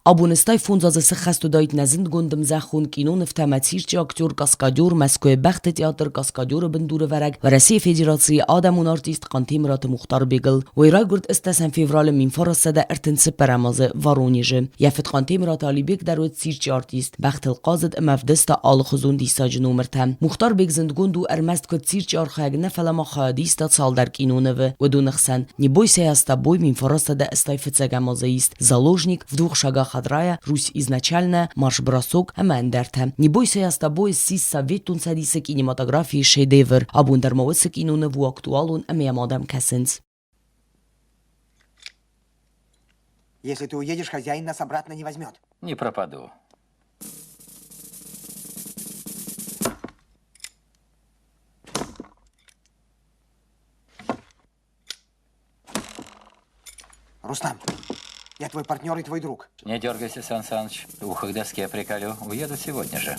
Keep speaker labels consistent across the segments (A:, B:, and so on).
A: Абон 85 азы сыххӕст уыдаид нӕ зындгонд ӕмзӕххон кинонывтӕ ӕмӕ цирчы актер, каскадер, Мӕскуыйы бӕхты театр Каскадеры бындурӕвӕрӕг, Уӕрӕсейы Федерацийы адӕмон артист Хъантемыраты Мухтарбегыл. Уый райгуырд ӕстдӕсӕм февралы 1934 азы Воронежы. Йӕ фыд Хъантемыраты Алибег дӕр уыд цирчы артист, бӕхтыл хъазыд ӕмӕ ӕвдыста алыхуызон диссаджы номыртӕ. Мухтарбег зындгонд у ӕрмӕст куыд цирчы архайӕг нӕ, фӕлӕ ма хайадиста цалдӕр кинонывы, уыдоны хсӕн «Не бойся, я с тобой» 1985 азы ист «Заложник», «В двух шагах от рая», «Русь изначальная», «Марш-бросок» ӕмӕ ӕндӕртӕ. «Не бойся, я с тобой» ссис Советон Цӕдисы кинематографийы шедевр. Абон дӕр ма уыцы киноныв у актуалон ӕмӕ йӕм адӕм кӕсынц.
B: Если ты уедешь, хозяин нас обратно не возьмет.
C: Не пропаду.
B: Рустам, я твой партнер и твой друг.
C: Не дергайся, Сан Саныч. Ухо к доске приколю. Уеду сегодня же.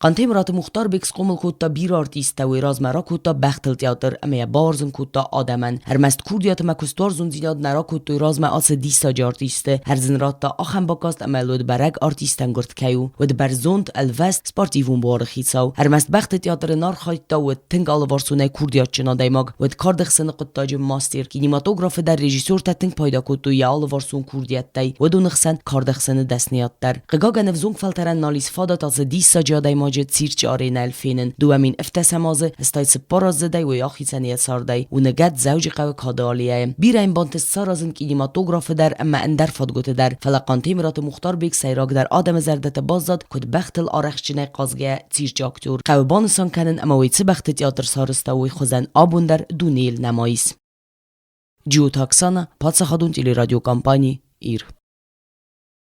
A: Хъантемыраты Мухтарбег схъомыл кодта бирӕ артисттӕ, уый размӕ ракодта бӕхтыл театр ӕмӕ йӕ бауарзын кодта адӕмӕн. Ӕрмӕст курдиат ӕмӕ куыстуарзондзинад нӕ ракодтой размӕ ацы диссаджы артисты. Ӕрдз ын радта ахӕм бакаст ӕмӕ йыл уыд бӕрӕг артистӕн гуырд кӕй у. Уыд бӕрзонд, ӕлвӕст, спортивон буары хицау. Ӕрмӕст бӕхты театры нӕ архайдта, уыд тынг алыварсонӕй курдиатджын адӕймаг, уыд кардӕхсыны хъуыддаджы мастер. Кинематографы дӕр режиссертӕ тынг пайда кодтой йӕ алыварсон курдиӕттӕй, уыдоны хсӕн кардӕхсыны дӕсныйад дӕр. Хъыгагӕн, ӕвзонг фӕлтӕрӕн нал ис фадат ацы диссаджы адӕймаджы цирчы аренӕйыл фенын. 2017 азы, 84 аздзыдӕй уый ахицӕн йӕ цардӕй. У ныгӕд Дзӕуджыхъӕуы Кады аллейӕйы. Бирӕ йын бантыст саразын кинематографы дӕр ӕмӕ ӕндӕр фадгуыты дӕр, фӕлӕ Хъантемыраты Мухтарбег сӕйрагдӕр адӕмы зӕрдӕты баззад, куыд бӕхтыл арӕхстджынӕй хъазгӕйӕ цирчы актер. Хъӕуы банысан кӕнын, ӕмӕ уый цы бӕхты театр сарӕзта, уый хуызӕн абон дӕр дунейыл нӕма ис. Джиоты Оксана, паддзахадон телерадиокомпани «Ир».